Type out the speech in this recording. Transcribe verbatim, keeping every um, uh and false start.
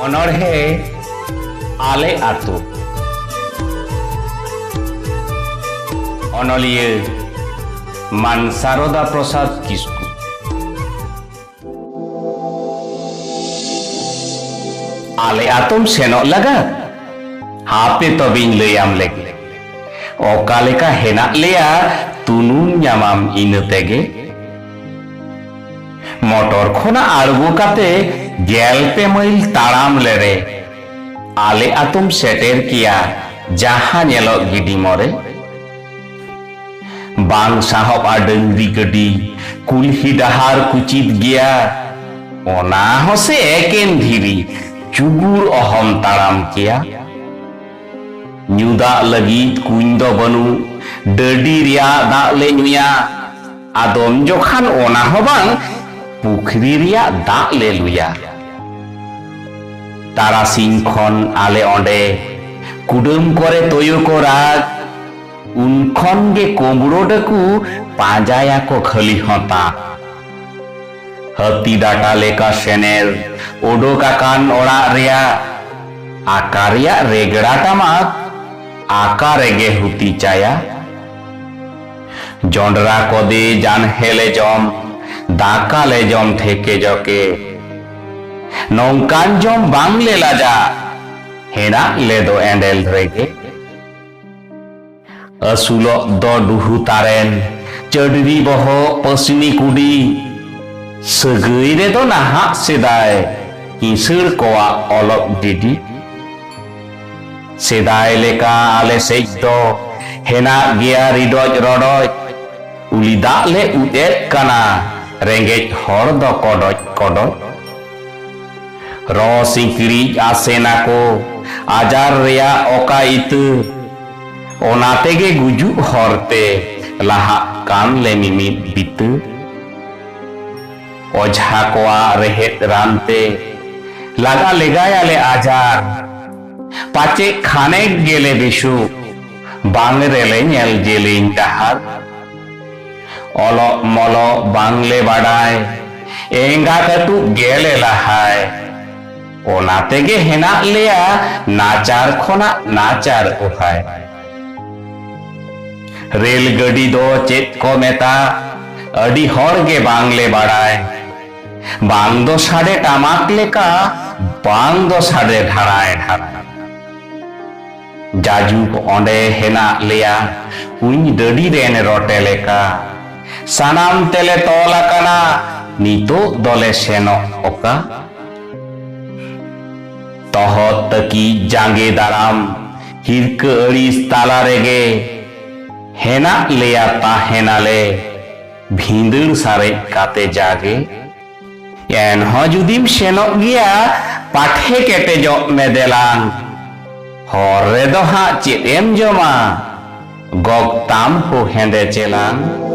ᱚᱱᱚᱬᱦᱮ ᱟᱞᱮ ᱟᱛᱳ᱾ ᱚᱱᱚᱞᱤᱭᱟᱹ ᱢᱟᱱ ᱥᱟᱨᱚᱫᱟ ᱯᱨᱚᱥᱟᱫᱽ ᱠᱤᱥᱠᱩ᱾ ᱟᱞᱮ ᱟᱛᱳᱢ ᱥᱮᱱᱚᱜ ᱞᱟᱜᱟ? ᱦᱟᱯᱮ ᱛᱚᱵᱮᱧ ᱞᱟᱹᱭᱟᱢ ᱞᱮᱜᱮ᱾ ᱚᱠᱟ ᱞᱮᱠᱟ ᱦᱮᱱᱟᱜ ᱞᱮᱭᱟ ᱛᱩᱱᱩᱢ ᱧᱟᱢᱟᱢ ᱤᱱᱟᱹ ᱛᱮᱜᱮ᱾ ᱢᱚᱴᱚᱨ ᱠᱷᱚᱱᱟᱜ ᱟᱬᱜᱚ ᱠᱟᱛᱮ ᱜᱮᱞ ᱯᱮ ᱢᱟᱭᱤᱞ ᱛᱟᱲᱟᱢ ᱞᱮᱨᱮ ᱟᱞᱮ ᱟᱛᱳᱢ ᱥᱮᱴᱮᱨ ᱠᱮᱭᱟ ᱡᱟᱦᱟᱸ ᱧᱮᱞᱚᱜ ᱜᱤᱰᱤ ᱢᱚᱨᱮ᱾ ᱵᱟᱝ ᱥᱟᱦᱚᱵᱼᱟ ᱰᱟᱹᱝᱨᱤ ᱜᱟᱹᱰᱤ, ᱠᱩᱞᱦᱤ ᱰᱟᱦᱟᱨ ᱠᱩᱪᱤᱛ ᱜᱮᱭᱟ᱾ ᱚᱱᱟ ᱦᱚᱸ ᱥᱮ ᱮᱠᱮᱱ ᱫᱷᱤᱨᱤ, ᱪᱩᱜᱩᱲ ᱚᱦᱚᱢ ᱛᱟᱲᱟᱢ ᱠᱮᱭᱟ᱾ ᱧᱩ ᱫᱟᱜ ᱞᱟᱹᱜᱤᱫ ᱠᱩᱧ ᱫᱚ ᱵᱟᱹᱱᱩᱜ, ᱰᱟᱹᱰᱤ ᱨᱮᱭᱟᱜ ᱫᱟᱜ ᱞᱮ ᱧᱩᱭᱟ᱾ ᱟᱫᱚᱢ ᱡᱚᱠᱷᱟᱱ ᱚᱱᱟ ᱦᱚᱸ ᱵᱟᱝ, ᱯᱩᱠᱷᱨᱤ ᱨᱮᱭᱟᱜ ᱫᱟᱜ ᱞᱮ ᱞᱩᱭᱟ᱾ ᱛᱟᱨᱟᱥᱤᱧ ᱠᱷᱚᱱ ᱟᱞᱮ ᱚᱸᱰᱮ ᱠᱩᱰᱟᱹᱢ ᱠᱚᱨᱮ ᱛᱳᱭᱳ ᱠᱚ ᱨᱟᱜᱽ, ᱩᱱ ᱠᱷᱚᱱ ᱜᱮ ᱠᱳᱢᱵᱽᱲᱳ ᱰᱟᱹᱠᱩ ᱯᱟᱸᱡᱟᱭᱟᱠᱚ ᱠᱷᱟᱹᱞᱤ ᱦᱚᱸᱛᱟ᱾ ᱦᱟᱹᱛᱤ ᱰᱟᱴᱟ ᱞᱮᱠᱟ ᱥᱮᱱᱮᱨ ᱳᱰᱳᱠ ᱟᱠᱟᱱ ᱚᱲᱟᱜ ᱨᱮᱭᱟᱜ ᱟᱠᱟ ᱨᱮᱭᱟᱜ ᱨᱮᱜᱽᱲᱟ ᱴᱟᱢᱟᱠ ᱟᱠᱟ ᱨᱮᱜᱮ ᱦᱩᱛᱤ ᱪᱟᱭᱟ᱾ ᱡᱚᱸᱰᱨᱟ ᱠᱚᱫᱮ ᱡᱟᱱᱦᱮ ᱞᱮ ᱡᱚᱢ, ᱫᱟᱠᱟ ᱞᱮ ᱡᱚᱢ ᱴᱷᱮᱠᱮ ᱡᱚᱠᱮ᱾ ᱱᱚᱝᱠᱟᱱ ᱡᱚᱢ ᱵᱟᱝ ᱞᱮ ᱞᱟᱡᱟ, ᱦᱮᱱᱟᱜ ᱞᱮ ᱫᱚ ᱮᱸᱰᱮᱞ ᱨᱮᱜᱮ᱾ ᱟᱹᱥᱩᱞᱚᱜ ᱫᱚ ᱰᱩᱦᱩ ᱛᱟᱨᱮᱱ, ᱪᱟᱹᱰᱨᱤ ᱵᱚᱦᱚᱜ, ᱯᱟᱹᱥᱱᱤ ᱠᱩᱰᱤ᱾ ᱥᱟᱹᱜᱟᱹᱭ ᱨᱮᱫᱚ ᱱᱟᱦᱟᱜ ᱥᱮᱫᱟᱭ ᱠᱤᱥᱟᱹᱬ ᱠᱚᱣᱟᱜ ᱚᱞᱚᱜ ᱰᱤᱰᱤ᱾ ᱥᱮᱫᱟᱭ ᱞᱮᱠᱟ ᱟᱞᱮ ᱥᱮᱡ ᱫᱚ ᱦᱮᱱᱟᱜ ᱜᱮᱭᱟ ᱨᱤᱰᱚᱡ ᱨᱚᱰᱚᱡ᱾ ᱩᱞᱤ ᱫᱟᱜ ᱞᱮ ᱩᱫ ᱮᱫ ᱠᱟᱱᱟ ᱨᱮᱸᱜᱮᱡ ᱦᱚᱲ ᱫᱚ ᱠᱚᱰᱚᱡ ᱠᱚᱰᱚᱡ᱾ ᱨᱚ ᱥᱤᱸᱠᱲᱤᱡ ᱟᱥᱮᱱ ᱟᱠᱚ ᱟᱡᱟᱨ ᱨᱮᱭᱟᱜ ᱚᱠᱟ ᱤᱛᱟᱹ᱾ ᱚᱱᱟ ᱛᱮᱜᱮ ᱜᱩᱡᱩᱜ ᱦᱚᱨ ᱛᱮ ᱞᱟᱦᱟᱜ ᱛᱟᱱ ᱞᱮ ᱢᱤᱢᱤᱫ ᱵᱤᱛᱟᱹ᱾ ᱚᱡᱷᱟ ᱠᱚᱣᱟᱜ ᱨᱮᱦᱮᱫ ᱨᱟᱱ ᱛᱮ ᱞᱟᱜᱟ ᱞᱮᱜᱟᱭᱟᱞᱮ ᱟᱡᱟᱨ᱾ ᱯᱟᱪᱮᱫ ᱠᱷᱟᱱᱮᱠ ᱜᱮᱞᱮ ᱵᱮᱥᱩᱜ, ᱵᱟᱝ ᱨᱮᱞᱮ ᱧᱮᱞ ᱡᱮᱞᱮᱧ ᱰᱟᱦᱟᱨ᱾ ᱚᱞᱚᱜ ᱢᱚᱞᱚᱜ ᱵᱟᱝᱞᱮ ᱵᱟᱰᱟᱭ, ᱮᱸᱜᱟ ᱠᱟᱹᱴᱩᱵ ᱜᱮᱞᱮ ᱞᱟᱦᱟᱭ᱾ ᱚᱱᱟ ᱛᱮᱜᱮ ᱦᱮᱱᱟᱜ ᱞᱮᱭᱟ ᱱᱟᱪᱟᱨ ᱠᱷᱚᱱᱟᱜ ᱱᱟᱪᱟᱨ ᱚᱦᱟᱭ᱾ ᱨᱮᱞ ᱜᱟᱹᱰᱤ ᱫᱚ ᱪᱮᱫ ᱠᱚ ᱢᱮᱛᱟ, ᱟᱹᱰᱤ ᱦᱚᱲ ᱜᱮ ᱵᱟᱝᱞᱮ ᱵᱟᱲᱟᱭ᱾ ᱵᱟᱝ ᱫᱚ ᱥᱟᱰᱮ ᱴᱟᱢᱟᱠ ᱞᱮᱠᱟ, ᱵᱟᱝ ᱫᱚ ᱥᱟᱰᱮ ᱰᱷᱟᱲᱟᱭ ᱰᱷᱟᱲᱟᱭ᱾ ᱡᱟᱡᱩᱜ ᱚᱸᱰᱮ ᱦᱮᱱᱟᱜ ᱞᱮᱭᱟ, ᱠᱩᱧ ᱰᱟᱹᱰᱤ ᱨᱮᱱ ᱨᱚᱴᱮ ᱞᱮᱠᱟ᱾ ᱥᱟᱱᱟᱢ ᱛᱮᱞᱮ ᱛᱚᱞ ᱟᱠᱟᱱᱟ, ᱱᱤᱛᱚᱜ ᱫᱚᱞᱮ ᱥᱮᱱᱚᱜ ᱚᱠᱟ? ᱛᱚᱦᱚᱫ ᱛᱟᱹᱠᱤᱡ ᱡᱟᱸᱜᱮ ᱫᱟᱨᱟᱢ, ᱦᱤᱨᱠᱟᱹ ᱟᱹᱲᱤᱥ ᱛᱟᱞᱟ ᱨᱮᱜᱮ ᱦᱮᱱᱟᱜ ᱞᱮᱭᱟ, ᱛᱟᱦᱮᱱᱟᱞᱮ ᱵᱷᱤᱸᱫᱟᱹᱲ ᱥᱟᱨᱮᱡ ᱠᱟᱛᱮ ᱡᱟᱜᱮ᱾ ᱮᱱᱦᱚᱸ ᱡᱩᱫᱤᱢ ᱥᱮᱱᱚᱜ ᱜᱮᱭᱟ, ᱯᱟᱴᱷᱮ ᱠᱮᱴᱮᱡᱚᱜ ᱢᱮ ᱫᱮᱞᱟᱝ᱾ ᱦᱚᱨ ᱨᱮᱫᱚ ᱦᱟᱸᱜ ᱪᱮᱫ ᱮᱢ ᱡᱚᱢᱟ, ᱜᱚᱜ ᱛᱟᱢ ᱦᱚᱸ ᱦᱮᱸᱫᱮ ᱪᱮᱞᱟᱝ᱾